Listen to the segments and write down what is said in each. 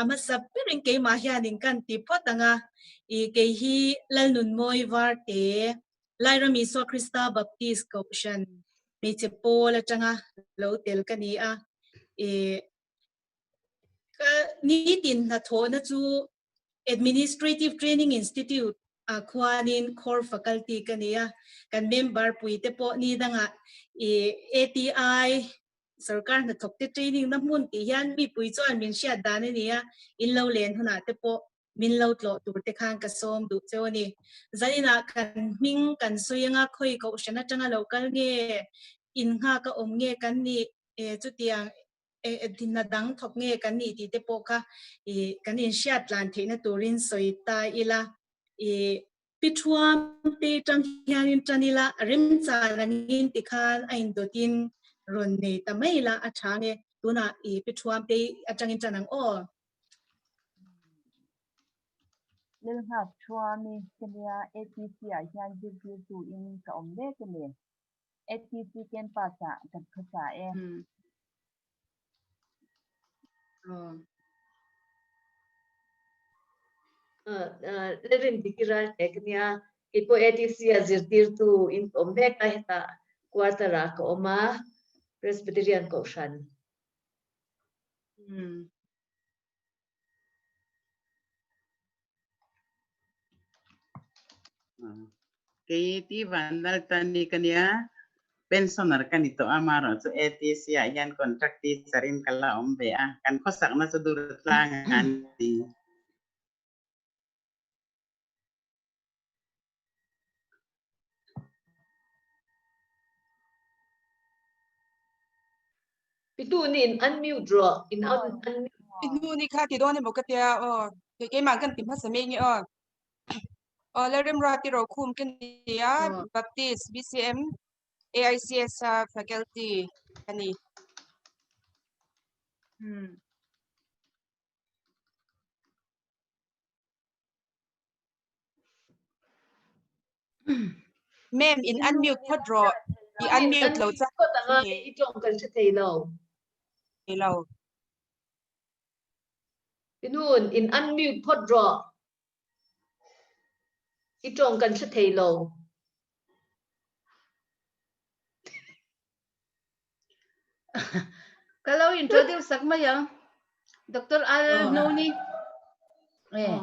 A hmasa berin keimah hianin kan ti phawt ang a, i kei hi Lalnunmawi Varte, Lairam Isua Krista Baptist Kohhran hmeichhe pawl atanga lo tel ka ni a. I ka nitin hnathawhna chu Administrative Training Institute ah khuanin Core Faculty ka ni a, kan member puite pawh ni dangah i ATI Sorkar hnathawk te training na hmun tih hian mipui chuan min hriat dan a ni a, in lo len hunah te pawh min lo tlawh tur te khan ka sawm duh cheu a ni. Zaninah kan hming kan sawi anga khawi kohhran atanga lo kal nge, in nghak a awm nge kan nih, chutiang dinna dang thawk nge kan nih tih te pawh kha kan inhriat tlan theihna turin sawi ta ila. Pi Thuam te tang hianin tan ila a remchan angin tikhan a indawtin rawn nei ta mai ila a tha nge tunah i Pi Thuam te atangin tan ang aw. Lelnghak Thuami ka nia ATC ah hian zirtirtu in ka awm mek a ni. ATC campus ah kan khawsa e. Lalrin Diki Ralte ka nia, kei pawh ATC ah zirtirtu in ka awm mek a, hetah quarter ah ka awm a, Presbyterian Kohhran. Kei ti van lal tan ni ka nia, pensioner ka ni tawh a, marawh chu ATC ah hian contract teacher in ka la awm ve a, kan khawsakna chu dur tlang a ni. Pitu ni in unmute rawh, in unmute. Pinu ni kha ti dawn emaw ka tia aw, kei keimah kan ti hmasa mai nge aw. Aw Lalremruati Rokhum ka ni a, Baptist BCM AICS a faculty ka ni. Ma'am in unmute phawt rawh. I unmute lo chak. Phawt anga i tawng kan hre thei lo. Thei lo. Inun in unmute phawt rawh. I tawng kan hre thei lo. Ka lo introduce sak mai ang. Doctor Al Noni. Eh.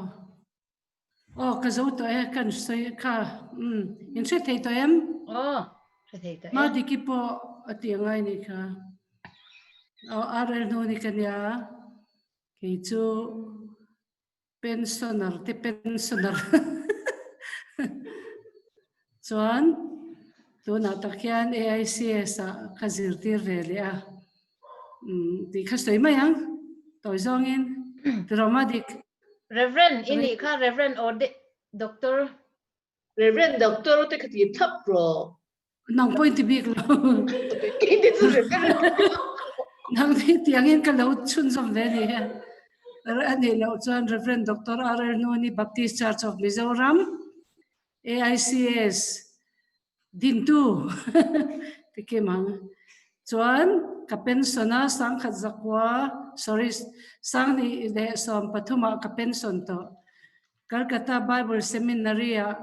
Oh, ka zo tawh e, kan sawi kha. Um, in hre thei tawh em? Oh, hre thei tawh e. Ma diki pawh a ti angai ni kha. Oh, RL Noni ka nia. Kei chu Pensioner te pensioner chuan tunah tak hian AICS ah ka zirtir ve leh a, umm tih kha sawi mai ang tawi zawngin tiraw dik. Reverend i nih kha Reverend or Doctor. Reverend Doctor te kha ti thlap rawh. Nang pawh in ti bik lo. Nang hi tiangin ka lo chhunzawm ve ni he. A nih loh chuan Reverend Doctor R.L. Nuni Baptist Church of Mizoram AICS dintu ti kim ang. Chuan ka pension a sangkhat zakua sorry sanghnih leh sawmpathum ah ka pension tawh. Calcutta Bible Seminary ah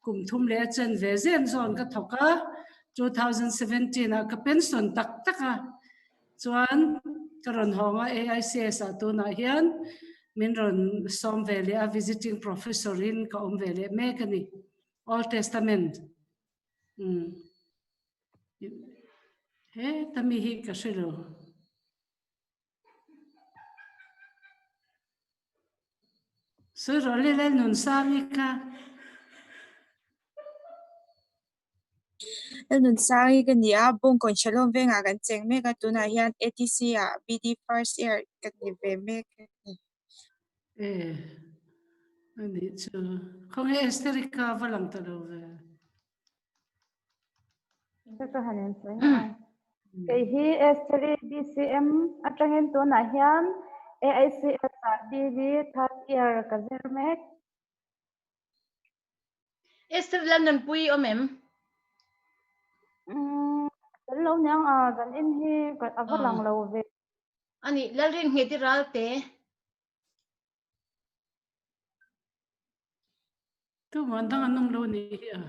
kum thum leh a chen ve zen zawn ka thawk a, 2017 ah ka pension tak tak a, chuan ka rawn hawng a AICS ah tunah hian min rawn sawm ve leh a, visiting professor in ka awm ve leh mek a ni, Old Testament. Umm heta mi hi ka hre lo. Sawi rawh le Lalnunsangi kha. Lalnunsangi ka ni a, Bawngkawn Shalom vengah kan cheng mek a, tunah hian ATC ah BD first year ka ni ve mek a ni. E, a nih chu. Khawnge Estheri kha va lang ta lo ve. Chu chu han in sawi ngai. Kei hi Estheri BCM atangin tunah hian AICS ah BD third year ka zir mek. Esther London pui awm em? Umm tel lo niang a, zan in hi a va lang lo ve. Ani Lalrin Ngheti Ralte. Tu man dang an awm lo ni hi a.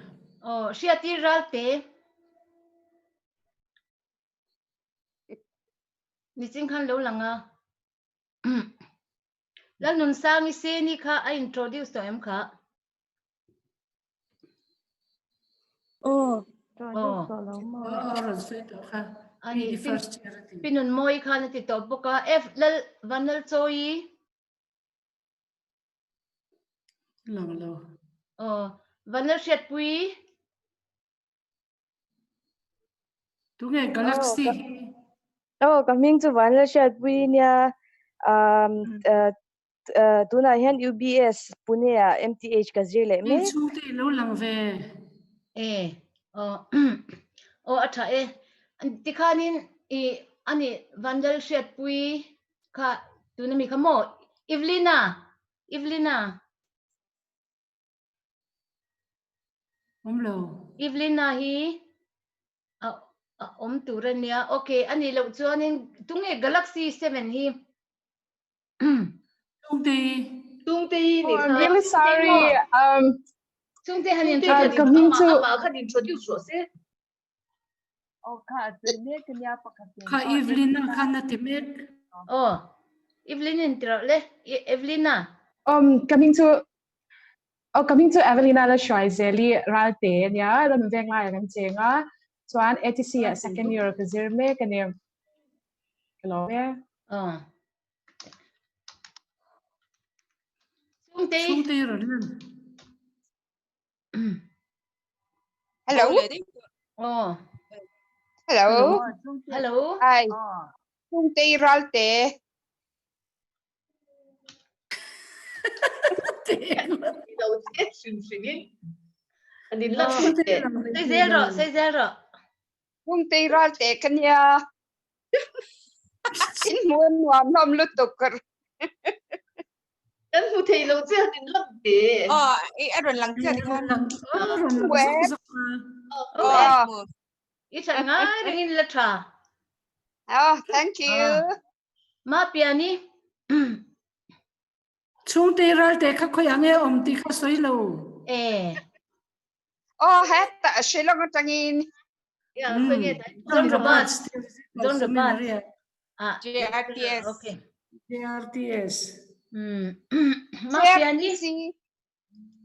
Aw, Hriati Ralte. Nichin khan lo lang a. Lalnunsangi Seni kha a introduce tawh em kha? Aw. Aw. Aw, rawn sawi tawh kha. Ani, Pi first year a ti. Pinunmawi khan a ti tawh bawk a. F Lal Vanlalchawi. Lang lo. Aw, Vanlalhriatpui. Tunge Galaxy hi? Aw, ka hming chu Vanlalhriatpui nia. Um, tunah hian UBS Pune ah MTH ka zir leh mek. Chhungte i lo lang ve. E, aw, aw a tha e. Tikhanin i ani Vanlalhriatpui kha tuna mi kha maw? Evelina, Evelina. Awm lo. Evelina hi a a awm tur a nia. Okay, a nih loh chuanin tunge Galaxy 7 hi? Chungte. Chungte hi ni Oh, I'm kha. really sorry. Chungte han Chungte Ah, khan ka hming amah chu amah khan introduce rawh se. Aw kha a sawi mek a nia pakhatin. Kha Aw, Evelina khan a ti mek. Aw, Evelyn in ti rawh le. Evelina. Ka hming chu Aw ka hming chu Evelina la hruai Zeli Ralte a nia, ram veng laiah kan cheng a, chuan ATC ah second year ka zir mek a ni. Ka lawm e. Aw. Chungtei. Chungtei rawn lan. Hello. Oh. Hello. Hello. Hi. Chungtei Ralte. Lo che hrim hrimin an in lak hrim te. Sei zel rawh, sei zel rawh. Chungtei Ralte ka nia. In hmu nuam hlawm lutuk. Kan hmu thei lo che han in lang te. Aw, i a rawn lang chiah khan. Aw. I that ngai rengin la tha. Oh, thank you. Ma piani. Chhungte ral te kha khawi ang e awm tih kha sawi lo. E. Oh, heta Shillong atangin. Yeah, khawi nge dai. John Roberts. John Roberts. Ah, JRTS. Okay. JRTS. Ma piani.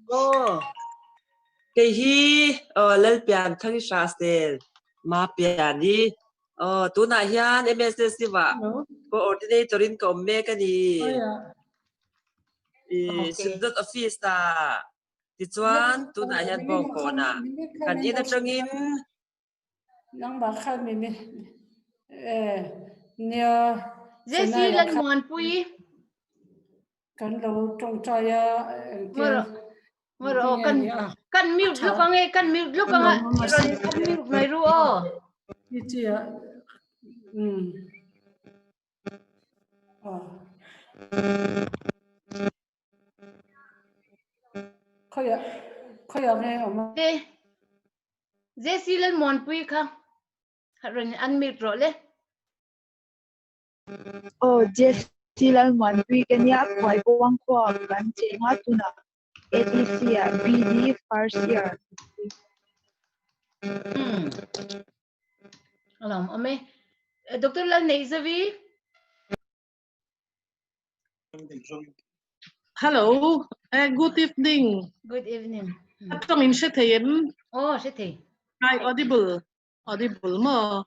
Oh. Kei hi Lalpian Thangi Hrasel Ma Piani. Oh, tunah hian MSSC wa coordinator in ka awm mek a ni. I Synod office ah tichuan tunah hian Bawngkawnah kan in atangin Nangmah khan min eh nia Jesse Lalmuanpui. Kan lo tawngtai a engtin Moro aw kan kan mute luk ang e kan mute luk ang a rawn kan mute mai ru aw. Chi chi a Khawiah khawiah nge awm a? Te Jesse Lalmuanpui kha rawn unmute rawh le. Aw Jesse Lalmuanpui ka nia Phuaibuang khua kan cheng a tunah ATC ah BD first year. Hmm. Alam awm e. Doctor Lalneihzavi. Hello, good evening. Good evening. Atang in hre thei em? Oh, hre thei. Hi, audible. Audible mo.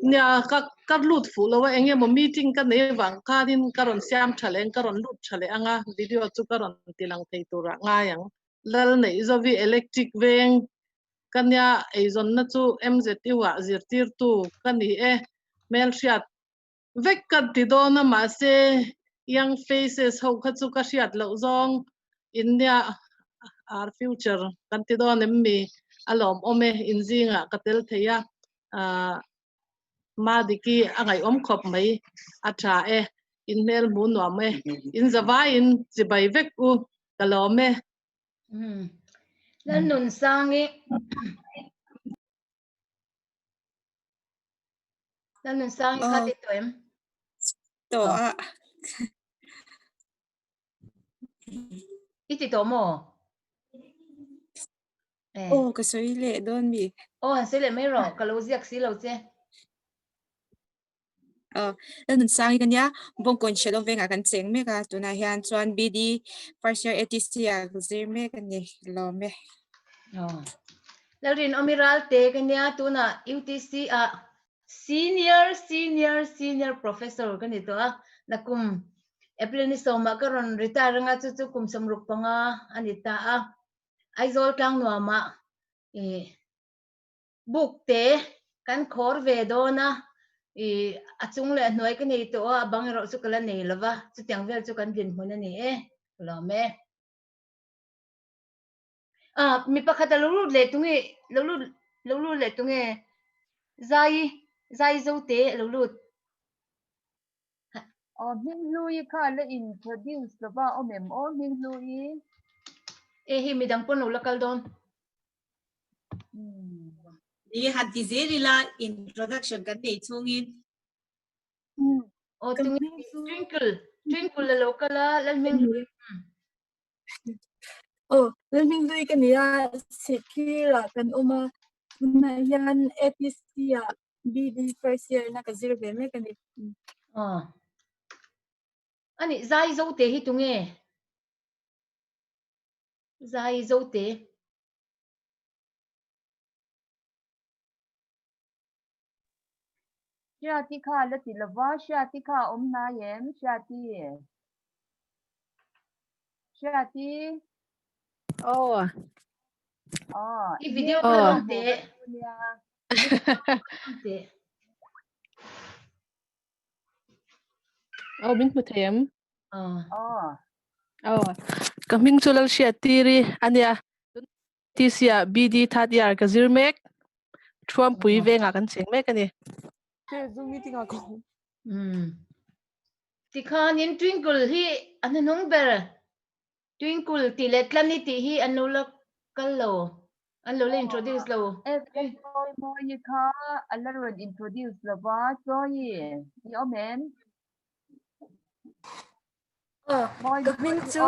Nia ka ka lut fu lo a enge mo meeting ka nei wang khanin ka rawn siam tha leh ka rawn lut tha leh anga video chu ka rawn tilang thei tura ngai ang. Lal nei zovi electric veng ka nia eizawnna chu MZU ah zirtirtu ka ni e hmelhriat Vek ka ti dawn a mahse young faces ho kha chu ka hriat loh zawng in nia our future kan ti dawn em mi a lawmawm e in zingah ka tel thei a ah Madiki a ngaihawm khawp mai a tha e in hmel hmu nuam e in zavai in chibai vek u ka lawm e. Lalnunsangi. Lalnunsangi kha ti tawh em? Tawh a. I ti tawh maw? Eh. Aw ka sawi leh dawn mi. Aw han sawi leh mai rawh ka lo ziak si lo che. Aw Lalnunsangi ka nia Bawngkawn Shalom vengah kan cheng mek a tunah hian chuan BD first year ATC ah ka zir mek a ni lawm e. Aw Lalrin awmi Ralte ka nia tunah UTC ah Senior senior senior professor ka ni tawh a, nakum April ni sawmah ka rawn retire anga chu chu kum 65 a ni ta a. Aizawl tlang nuamah ih book te kan khawr ve dawn a, ih a chung leh a hnuai ka nei tawh a, a bang erawh chu ka la nei lo va, chutiang vel chu kan dinhmun a ni e, ka lawm e. Ah, mi pakhat a lo lut leh tunge, lo lut lo lut leh tunge, zai zai zo te a lo lut. Aw Hminghlui kha la introduce lova awm em aw Hminghlui? E hi midang pawn lo la kal dawn. Ni han ti zel ila introduction kan nei chungin. Aw tunge Twinkle Twinkle a lo kal a Lalhminghlui. Aw, Lalhminghlui ka ni a, Sihphirah kan awm a, tunah hian ATC ah BD first year na ka zir ve mek a ni. Aw. Ani zai zo te hi tunge? Zai zo te. Hriati kha la ti lova, Hriati kha a awm hnai em? Hriati. Hriati. Aw. Aw. I video kha Aw. rawn teh. Teh. Aw min hmu thei em? Aw. Aw. Aw. Ka hming chu Lalhriatiri ania. TC ah BD third year ka zir mek. Thuampui vengah kan cheng mek a ni. Zoom meeting ah ka awm. Umm. Tikhanin Twinkle hi a hnuhnung ber. Twinkle tih leh Tlani tih hi an lo la kal lo. An lo la introduce lo. F Chawi Mawi kha a la rawn introduce lo va, Chawi i awm em? Aw, ka hming chu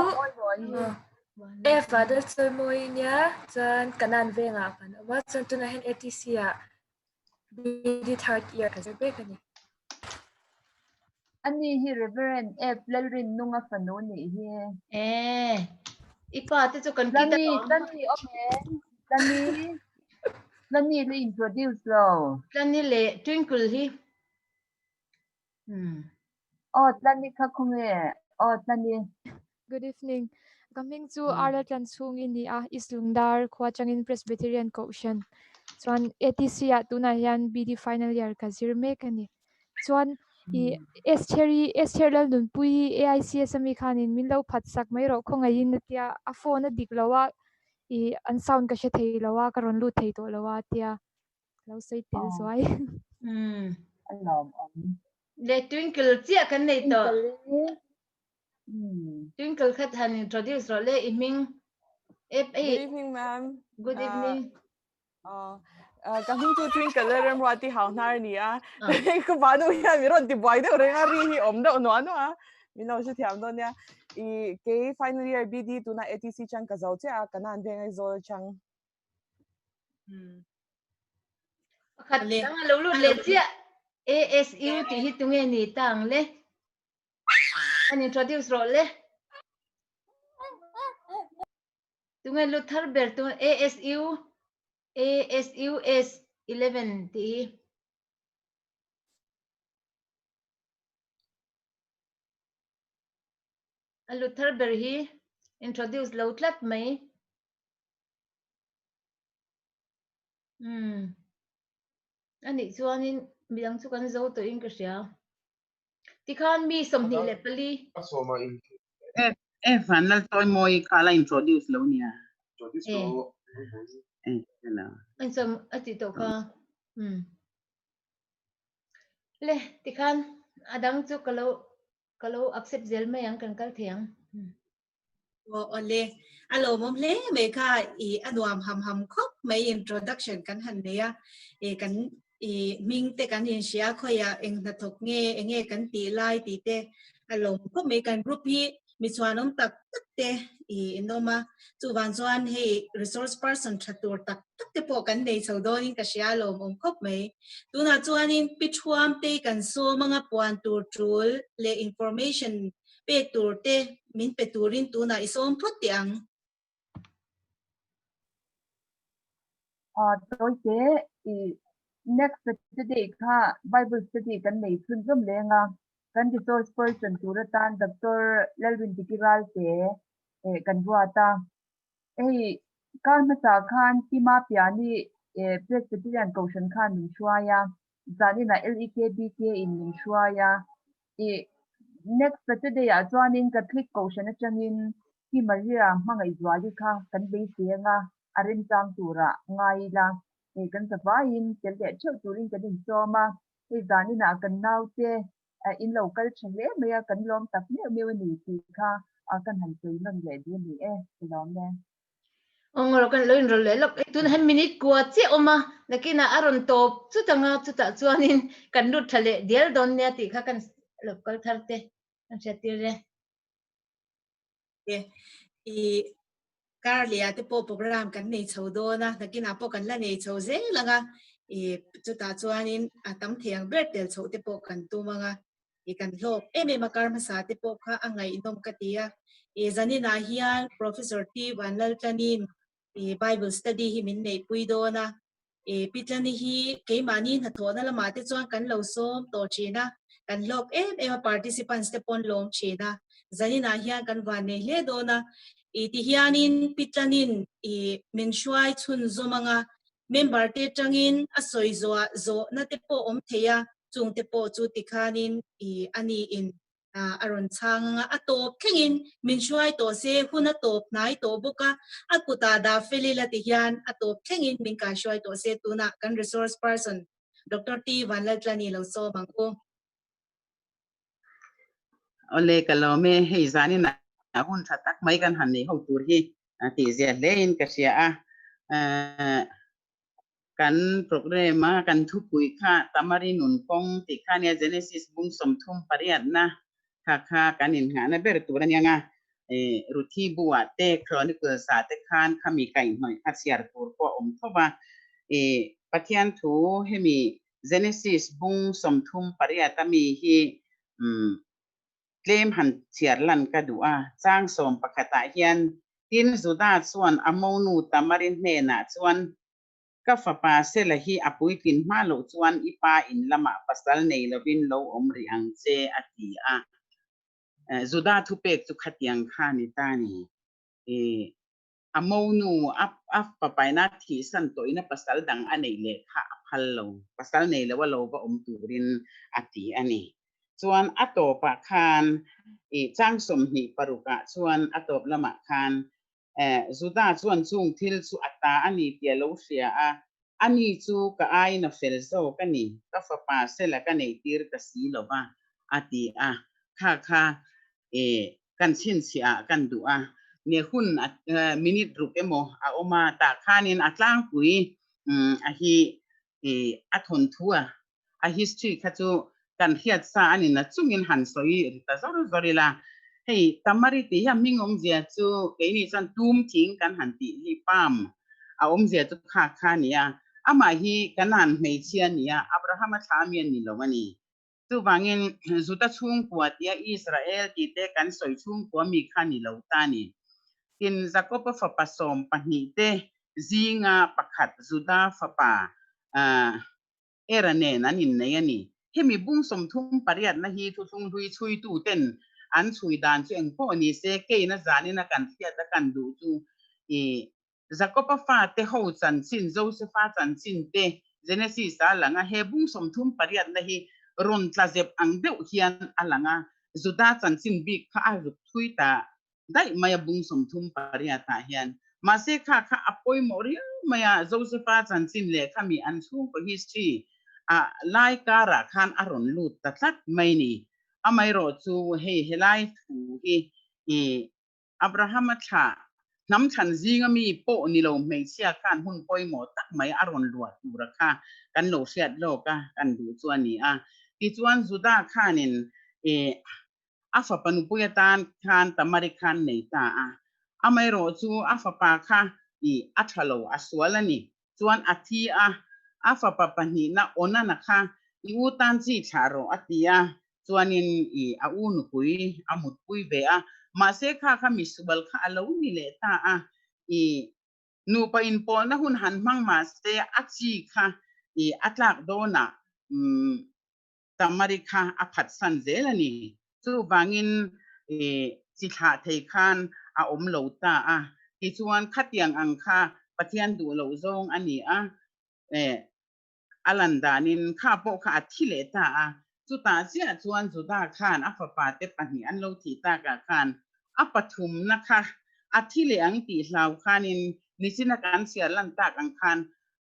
Eva Lalchawimawi nia, chuan Kanan vengah kan awm a, chuan tunah hian ATC ah BD third year ka zir mek a ni. Ani hi Reverend F Lalrinnunga fanu nih hi. Eh, i pa te chu kan kit a Tlani, tawh. Tlani awm em? Tlani, Tlani la introduce lo. Tlani leh Twinkle hi. Hmm. Aw Tlani kha khawnge? Aw Tlani. Good evening. Ka hming chu Arla Tlan chhung i ni a, East Lungdar khua atangin Presbyterian Kohhran. Chuan ATC ah tunah hian BD final year ka zir mek a ni. Chuan i Estheri Esther Lalnunpuii AICS ami khanin min lo phat sak mai rawh khawngaihin a tia a phone a dik lo a i an sound ka hre thei lo a ka rawn lut thei tawh lo a tia lo sawi tel zuai. Umm. A lawm awm. Le Twinkle chiah kan nei tawh. Twinkle kha han introduce rawh le i hming. Good evening ma'am. Good evening. Ka hming chu Twinkle le Remruati hau hnar ni a. Ka vanu hian mi rawn ti buai deuh reng a ri hi awm deuh nuah nuah a. Min lo hre thiam dawn nia. I kei final year BD tuna ATC chang ka zo chiah a, kanan veng Aizawl chang. Pakhat dang a lo lut leh chiah. ASU tih hi tunge ni ta ang le? An introduce rawh le. Tunge lut thar ber tu ASU ASU S11 tih hi. A lut thar ber hi introduce lo tlat mai. Umm. Anih chuanin midang chu kan zo tawhin ka hria. Tikhan mi 24. F F an lal chawi mawi kha la introduce lo nia. Eh. Eh, hello. An cham a ti tawh kha. Umm. Le tikhan a dang chu ka lo ka lo accept zel mai ang kan kal thei ang. Umm. Aw awle a lawmawm hle mai kha i a nuam ham ham khawp mai introduction kan han nei a e kan i hming te kan inhria khawiah eng hnathawk nge enge kan tih lai tih te a lawm khawp mai kan group hi Mi chhuanawm tak tak te i in awm a, chuvang chuan hei resource person tha tur tak tak te pawh kan nei chho dawnin ka hria lawmawm khawp mai. Tunah chuanin Pi Thuam te kan sawm anga puan tur tul leh information pek tur te min pe turin tunah i sawm phawt teh ang. Tawite i next Saturday kha Bible study kan nei chhunzawm leng a, kan resource person tur atan Doctor Lalrindiki Ralte eh kan ruat a. Hei kar hmasa khan Pi Mapiani eh Presbyterian Kohhran khan min hruai a, zaninah LEKBK in min hruai a. I next Saturday ah chuanin Catholic Kohhran atangin Pi Maria hmangaihzuali kha kan beisei anga a remchang tura ngai ila hei kan zavaiin tel leh theuh turin kan insawm a, hei zaninah kan naute in lo kal tha hle mai a, kan lawm tak meuh meuh a ni tih kha kan han sawi nawn leh duh a ni e, ka lawm e. Aw ngaw kan lo inrawlh leh lawk, hei tunah hian minute kua chiah awm a, nakinah a rawn tawp chut anga chutah chuanin kan lut tha leh dial dawn nia tih kha kan lo kal thar te kan hriat tir e. I kar leh ah te pawh program kan nei chho dawn a, nakinah pawh kan la nei chho zel ang a, i chutah chuanin a tam thei ang ber tel chhoh te pawh kan tum ang a, i kan hlawk em em a kar hmasa te pawh kha a ngaihnawm ka ti a, i zaninah hian Professor T Vanlaltlanin i Bible study hi min neihpui dawn a, I Pitlani hi keimahni hnathawhna lamah te chuan kan lo sawm tawh thin a, kan hlawk em em a, participants te pawh an lawm thin a, zaninah hian kan van nei hle dawn a, i ti hianin Pitlanin i min hruai chhunzawm anga member te tangin a sawi zawh zawhna te pawh awm thei a, chung te pawh chu tikhanin i ani in a rawn chhang ang a, a tawp thlengin min hruai tawh se, hun a tawp hnai tawh bawk a, a kutah dah fel ila ti hian a tawp thlengin min kaihruai tawh se, tunah kan resource person Doctor T Vanlaltlani lo sawm ang u. Awle ka lawm e, hei zanin ah hun tha tak mai kan han nei ho tur hi tihzia hlein ka hria a, Kan program a kan thupui kha Tamari nun kawng tih kha nia Genesis bung 38 na kha kha kan innghahna ber tur a nia nga. Ruthi bu ah te Chronicles ah te khan khami kaihhnawih kha chhiar tur pawh a awm tho va. Pathian thu hemi Genesis bung 38 a mi hi tlem han chhiar lan ka duh a, chang 11 ah hian tin Juda chuan a monu Tamari hnenah chuan, Ka fapa Sela hi a puitlin hma loh chuan i pa in lamah pasal nei lovin lo awm rih ang che, a ti a. Juda thupek chu khatiang kha ni ta ni. A monu a a papaina thihsan tawhin a pasal dang a neih leh kha a phal lo, pasal nei lo a lo va awm turin a ti a ni. Chuan a tawpah khan i chang 26 ah chuan a tawp lamah khan Juda chuan chung thil chu a ta a ni tih a lo hria a, ani chu ka aiin a fel zawk a ni, ka fapa Sela ka neih tir ta si lo va, a ti a. Kha kha i kan chhinchhiah ah kan duh a, ne hun a minute ruk emaw a awm a, tah khanin a tlangpui a hi i a thawnthu a, a history kha chu kan hriat sa a ni na chungin han sawi ri ta zawr zawr ila, hei Tamari tih hi a hming awmzia chu keini chuan tum thing kan han tih hi palm a awmzia chu kha kha a ni a, amah hi Canaan hmeichhia a ni a, Abraham-a thla mi a ni lo a ni. Chuvangin, Juda chhungkua tia Israel tihte kan sawi chhungkua mi kha ni lo ta a ni. Tin, Jakob-a fapa 12 te zinga pakhat Juda fapa Era nen an innei a ni. Hemi bung 38 na hi thuthlung hlui chhuituten an chhui dan chu eng pawh ni se, keina zanin a kan hriat a kan duh chu i Jakob-a fate ho chanchin, Joseph-a chanchin te Genesis-a a lang a, he bung 38 na hi rawn tla zep ang deuh hian a lang a, Juda chanchin bik kha a ruk thui ta daih mai a bung 38 ah hian. Mahse kha kha a pawimawh riau mai a, Joseph-a chanchin leh khami an chhungkaw history a lai karah khan a rawn lut ta tlat mai ni. Amaherawh chu hei helai thu hi i Abraham-a thlah hnam thlan zinga mi pawh ni lo hmeichhia khan hun pawimawh tak mai a rawn luah tura kha kan lo hriat lawk a, kan duh chu a ni a. Tichuan Juda khanin i A fapa nupui atan khan Tamari khan nei ta a. Amaherawh chu a fapa kha i a tha lo, a sual a ni. Chuan a thi a, a fapa pahnihna Onana kha i u tan chi thlah rawh a ti a, chuanin i a u nupui a mutpui ve a. Mahse kha kha misual kha a lo ni leh ta a, i Nupa inpawlna hun han hmang mah se a chi kha i a tlak dawnah Tamari kha a phatsan zel a ni. Chuvangin i chi thlah thei khan a awm lo ta a. Tichuan khatiang ang kha Pathian duh loh zawng a ni a, a lan danin kha pawh kha a thi leh ta a. Chutah chiah chuan Juda khan a fapa te pahnih an lo thih takah khan a pathumna kha a thi leh ang tih hlau khanin nichina kan chhiar lan tak ang khan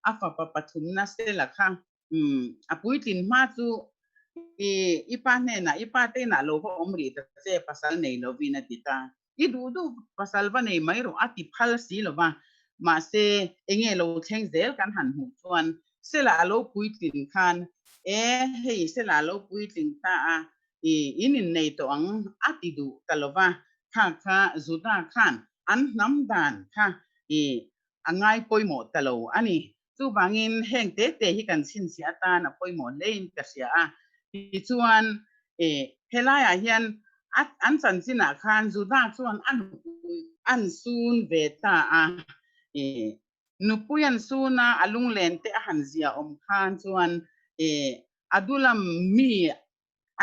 a fapa pathumna Sela kha a puitlin hma chu i i pa hnenah i pa te inah lo va awm rih ta che pasal nei lovin a ti ta. I duh duh pasal va nei mai rawh a ti phal si lo va, mahse enge lo thleng zel kan han hmuh chuan Sela a lo puitlin khan e hei Sela a lo puitling ta a, i in innei tawh ang a ti duh ta lo va, kha kha Juda khan an hnam dan kha i a ngai pawimawh ta lo a ni. Chuvangin heng te te hi kan chhinchhiah atan a pawimawh hlein ka hria a. Tichuan, e, helaiah hian a an chanchinah khan Juda chuan a nupui an sun ve ta a. E, nupui an sun a, a lunglen te a han zia awm khan chuan, e, Adulam mi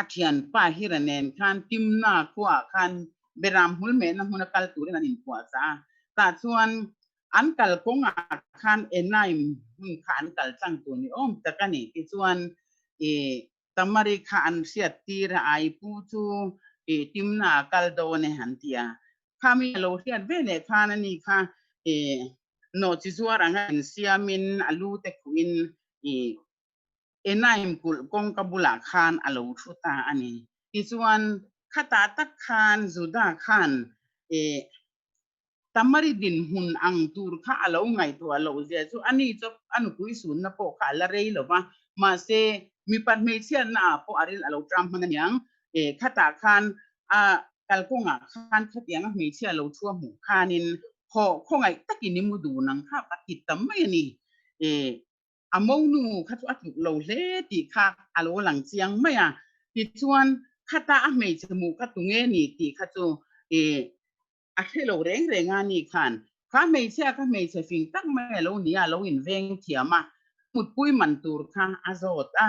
a thianpa Hira nen khan Timna khuaah khan Beram hmul mehna hmuna kal turin an inpuah chah a. Tah chuan an kal kawngah khan Enaim hmun kha an kal tlang tur ni awm tak a ni. Tichuan i Tamari kha an hriat tir a, ai pu chu i Timna a kal dawn e an ti a. Khami a lo hriat ve leh khan ani kha i nawhchi zuar anga insiamin a lu te khuhin i Enaim kulh kawngka bulah khan a lo thu ta a ni. Tichuan, khatah tak khan Juda khan Tamari dinhmun ang tur kha a lo ngaihtuah loh zia chu ani chu a nupui sunna pawh kha a la rei lo va, mahse, mipat hmeichhiatna ah pawh a ril a lo tram hman aniang. Khatah khan a kalkawngah khan khatianga hmeichhia lo thu a hmuh khanin haw khawngaih takin i mu dun ang kha ka ti ta mai a ni. A monu kha chu a tluk lo hle tih kha a lo lang chiang mai a. Tichuan, khata a hmeichhe hmuh kha tunge ni tih kha chu ih a hre lo reng reng a ni khan. Kha hmeichhia kha hmeichhe fing tak mai a lo ni a, a lo inveng thiam a. Mutpui man tur kha a zawt a,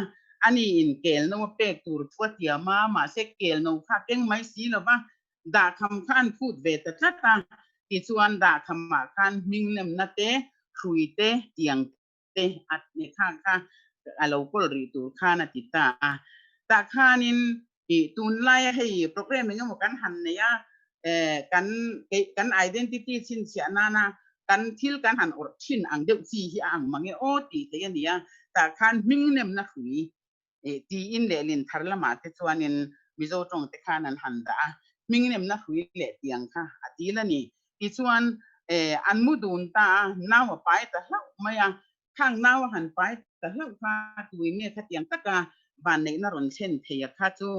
ani in kel no a pek tur thu a tiam a, mahse kel no kha a keng mai si lo va, dahkham kha an phut ve ta tlat a, tichuan dahkhamah khan hming lemna te, hrui te, tiang te a ne kha kha a lo kawl rih tur khan a ti ta a. Tah khanin ih tunlaia hei program eng emaw kan han nei a, eh kan kan identity chhinchhiah nana kan thil kan han awrh thin ang deuh chi hi a ang mang e aw tih theih a ni a, tah khan hming nemna hrui Eh, tiin lehlin thar lamah te chuanin Mizo tawng te khan an han dah a, hming nemna hrui leh tiang kha a dil a ni. Tichuan, eh, an mu dun ta a, nau a pai ta hlauh mai a, khang nau a han pai ta hlauh kha tuin nge khatiang taka vanneihna rawn thlen thei a kha chu,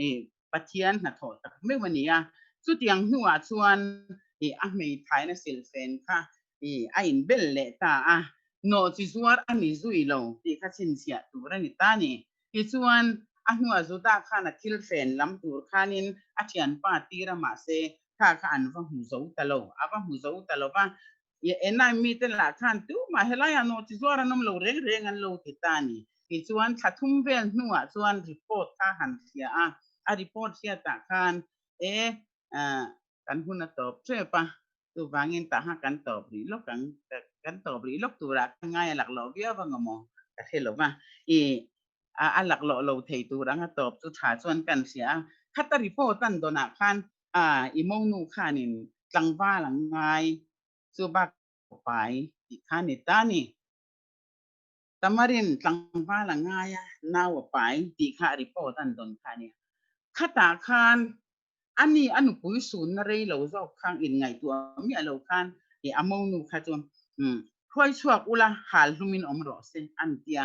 eh, Pathian hnathawh tak meuh a ni a. Chutiang hnuah chuan, eh, a hmeithaina silfen kha I a inbel leh ta a, nawh chi zuar a ni zui lo tih kha chhinchhiah tur a ni ta ni. Tichuan, a hnua Juda khan a thil hren lam tur khanin a thianpa tir a mahse kha kha an va hmu zo ta lo, a va hmu zo ta lo va. I Enaim mite lah khan tumah helaiah nawh chi zuar an awm lo reng reng an lo ti ta ni. Tichuan, thla thum vel hnuah chuan report kha han hria a, a report hriatah khan e kan hun a tawp tep a, chuvangin tah kha kan tawp rih lawk ang, kan tawp rih lawk turah khan ngai a laklawh viau ang maw ka hre lo va, i a laklawh lo thei tur anga tawp chu tha chuan kan hria a, khata report an dawnah khan a i monu khanin tlangval ang ngai chu bak pai tih kha ni ta ni. Tamarin tlangval a ngai a, nau a pai tih kha report an dawn kha a nia. Khatah khan Ani a nupui sunna rei lo zawk khang inngaihtuah miah lo khan i a monu kha chu umm hruai chhuak ula hal hlumin awm rawh se an ti a,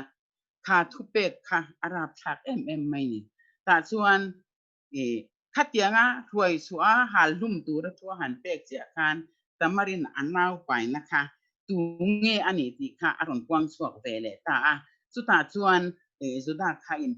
kha thupek kha a rapthlak em em mai ni. Tah chuan i Khatianga hruai chhuah a hal hlum tura thu a han pek chiah khan Tamarin a naupaina kha tu nge a nih tih kha a rawn puang chhuak ve leh ta a. Chutah chuan Juda kha in